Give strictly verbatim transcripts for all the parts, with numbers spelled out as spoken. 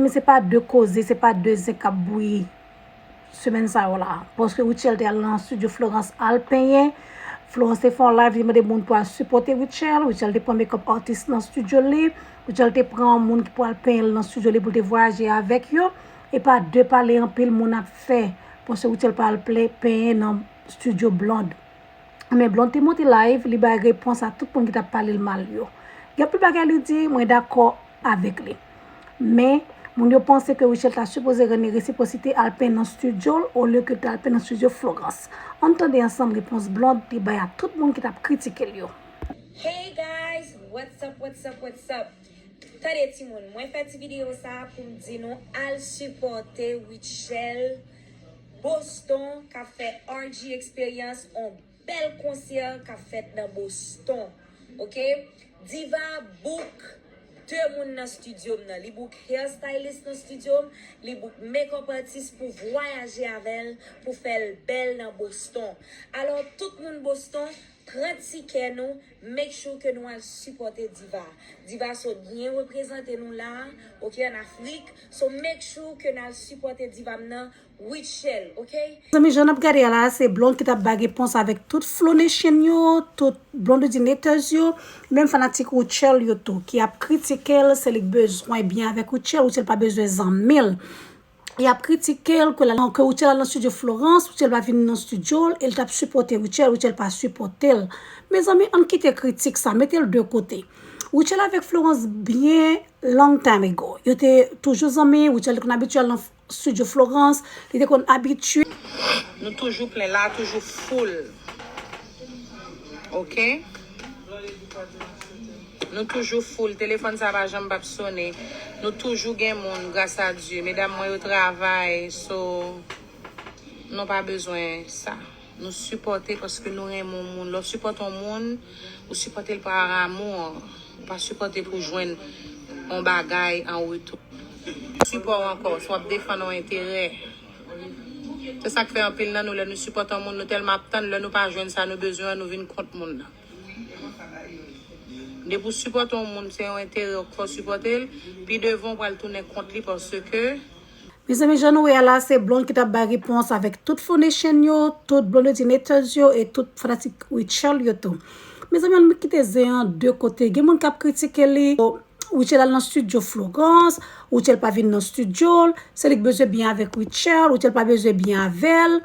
Men se pa de koze, se pa de zen k ap bouyi semèn sa yo la. Paske Rutshelle te al nan studio Florence al penyen. Florence te fè yon live, li mande moun pou al sipòte Rutshelle. Rutshelle te pran makeup artist nan studio li. Rutshelle te pran moun ki pou al penyen l nan studio li pou l te vwayaje avèk yo. E pa de pale anpil moun ap fè. Paske Rutshelle pa al ple- penyen nan studio Blonde. Men Blonde te monte live, li bay repons a tout moun ki t ap pale l mal yo. Gen anpil bagay li di, mwen dakò avèk li. Men, moun yo panse ke Rutshelle ta sipoze rann li resipwosite al penyen nan studio l olye ke t al penyen nan studio Florence. Ann tande ansanm repons Blonde te bay a tout moun ki t ap kritike l yo. Hey guys, what's up, what's up, what's up? Tande timoun, mwen fè ti videyo sa pou m di nou al sipòte Rutshelle Boston k ap fè R G Experience, on bèl konsè k ap fèt nan Boston. Oke? Diva book de moun nan studio m nan. Li book hairstylist nan studio m, li book makeup artist pou vwayaje avè l, pou fè l bèl nan Boston. Alò, tout moun Boston, pran tikè nou, make sure ke nou al sipòte Diva. Diva sot byen reprezante nou la, oke, an Afrik. So make sure ke n al sipòte Diva m nan, Rutshelle, oke? Zanmi, jan n ap gade a la, se Blonde ki t ap bay repons avèk tout Flow Nation yo, tout Blondedinators yo, menm fanatik Rutshelle yo tou, ki ap kritike l, se li k bezwen byen avèk Rutshelle, Rutshelle pa bezwen zanmi l. Y ap kritike l, ke l al nan, ke Rutshelle al nan studio Florence, Rutshelle pa vin nan studio l, e l t ap sipòte Rutshelle, Rutshelle pa sipòte l. Mezanmi, ann kite kritik sa, mete l de kote. Rutshelle avèk Florence byen long time ago. Yo te toujou zanmi, Rutshelle te konn abitye al nan studio Florence, li te konn abitye. Nou toujou plen, la toujou full. Oke? Nou toujou full, telefòn sa pa janm p ap sonnen. Nou toujou gen moun, gras a Dye. Medam mwen yo travay, so nou pa bezwen sa. Nou sipòte paske nou renmen yon moun. Lè w sipòte yon moun, ou sipòte l par amour. Ou pa sipòte pou jwenn yon bagay an retou. Sipò w ankò, si w ap defann yon enterè. Se sa k fè anpil nan nou, lè nou sipòte yon moun, nou tèlman ap tann, lè nou pa jwenn sa nou bezwen an, nou vin kont moun nan. Depi w sipòte yon moun, se yon enterè w k fè w sipòte l, pi devan w pral tounen kont li paske. Mezanmi, jan nou wè a la, se Blonde ki t ap bay repons avèk tout Flow Nation yo, tout Blondedinators yo e tout fanatik Rutshelle yo tou. Mezanmi, ann kite zen an de kote. Gen moun k ap kritike li. Rutshelle al nan studio Florence, Rutshelle pa vin nan studio l, se li k bezwen byen avèk Rutshelle, Rutshelle pa bezwen byen avè l,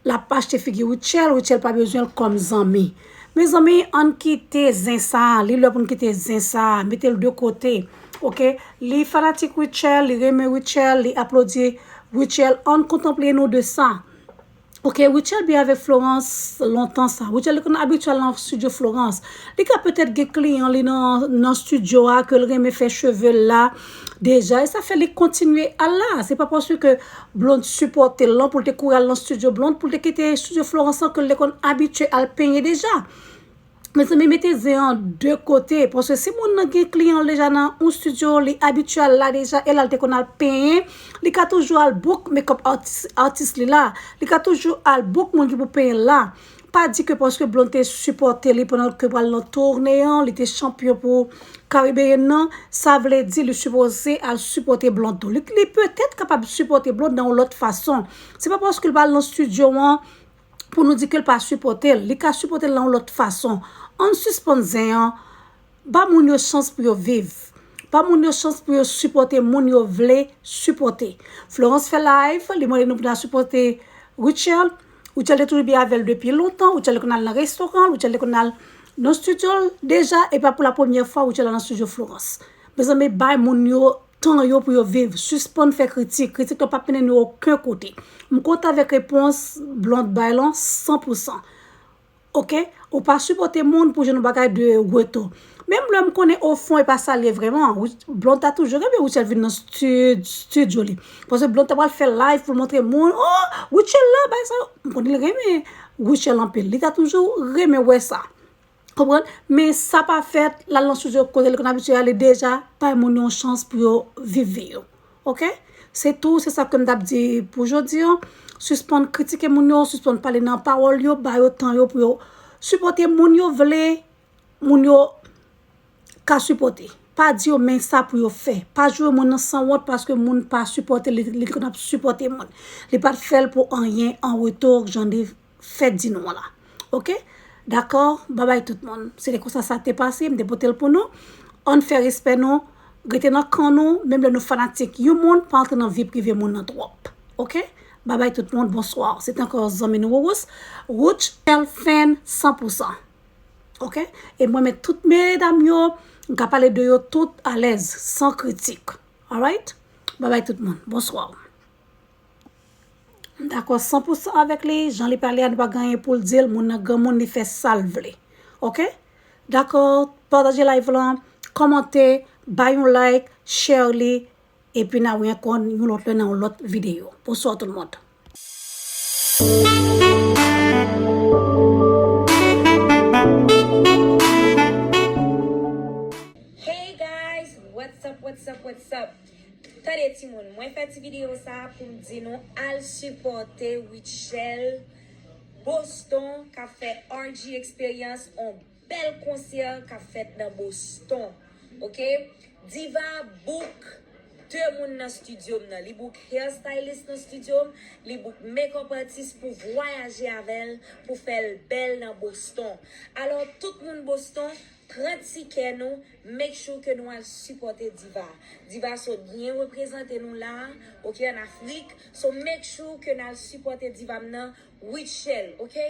l ap achte figi Rutshelle, Rutshelle pa bezwen l kòm zanmi. Mezanmi, ann kite zen sa, li lè pou n kite zen sa, mete l de kote. Oke, li fanatik Rutshelle, li renmen Rutshelle, li aplodi Rutshelle, ann kontanple nou de sa. Oke, Rutshelle byen avèk Florence lontan sa. Rutshelle li konn abitye al nan studio Florence. Li ka petèt gen kliyan li nan, nan studio a ke l renmen fè cheve l la deja. E sa fè li kontinye al la. Se pa paske Blonde sipòte l non pou l te kouri al nan studio Blonde, pou l te kite studio Florence lan ke l te konn abitye al penyen deja. Mezanmi, mete zen an de kote, paske si moun nan gen kliyan l deja nan yon studio, li abitye al la deja, e la l te konn al penyen, li ka toujou al book makeup artist, artist li la, li ka toujou al book moun ki pou penyen l la. Pa di ke paske Blonde te sipòte li pandan ke pral nan toune an, li te chanpyon pou Karibeyen nan, sa vle di li sipoze al sipòte Blonde tou. Li, li petèt kapab sipòte Blonde nan yon lòt fason. Se pa paske l pa al nan studio an, pou nou di ke l pa sipòte l. Li ka sipòte l nan yon lòt fason. Ann sispann zen an. Ba moun yo chans pou yo viv. Ba moun yo chans pou yo sipòte moun yo vle sipòte. Florence fè live, li mande nou pou n al sipòte Rutshelle. Rutshelle te toujou byen avè l depi lontan. Rutshelle te konn al nan restoran l, Rutshelle te konn al nan studio l deja. E pa pou la premyè fwa Rutshelle al nan studio Florence. Mezanmi, bay moun yo tan yo pou yo viv. Sispann fè kritik. Kritik yo p ap mennen nou okenn kote. M kontan avèk repons Blonde bay lan san pou san. Oke? Ou pa sipòte moun pou jwenn yon bagay de retou. Menm lè m konnen ofon e pa sa l ye vrèman. Blonde ta toujou renmen Rutshelle vin nan stu- studio li. Paske Blonde ta pral fè live pou l montre moun, oh, Rutshelle la, bagay sa yo. M konnen l renmen Rutshelle anpil. Li ta toujou renmen wè sa. Konprann? Men sa pa fèt, l al nan studio kote li konn abitye ale deja, bay moun yo yon chans pou yo viv vi yo. Oke? Se tou, se sa ke m t ap di pou jodi an. Sispann kritike moun yo, sispann pale nan pawòl yo, ba yo tan yo pou yo sipòte moun yo vle, moun yo ka sipòte. Pa di yo men sa pou yo fè. Pa joure moun nan sanwont paske moun pa sipòte li, li konn ap sipòte moun. Li pa t fè l pou anyen an retou jan li fè di nou an la. Oke? Dakò? Babay tout moun. Se te konsa sa te pase, m te pote l pou nou. Ann fè respè nou, rete nan kan nou, menm lè nou fanatik yon moun, pa antre nan vi prive moun nan twòp. Oke? Babay tout moun, bonswa. Se te ankò zanmi nou Wourous, Wouch L Fan san pou san. Oke? E mwen men tout medam yo, m ka pale de yo tout alèz, san kritik. Alright? Babay tout moun. Bonswa. M dakò san pou san avèk li. Jan li pale a, nou pa gen anyen pou l di l. Moun nan granmoun, li fè sa l vle. Oke? Dakò? Pataje live lan, kòmante, bay yon like, share li, epi n a wè ankò yon lòt lè nan yon lòt videyo. Bonswa tout moun. Hey guys, what's up, what's up, what's up? Tande timoun, mwen fè ti videyo sa pou m di nou al sipòte Rutshelle Boston k ap fè R G Experience, on bèl konsè k ap fèt nan Boston. Oke? Diva book de moun nan estidyo m nan. Li book hairstylist nan estidyo m, li book makeup artist pou vwayaje avè l, pou fè l bèl nan Boston. Alò, tout moun Boston, pran tikè nou, make sure ke nou al sipòte Diva. Diva sot byen reprezante nou la, oke, ann Afrik. So, make sure ke n al sipòte Diva m nan, Rutshelle, oke?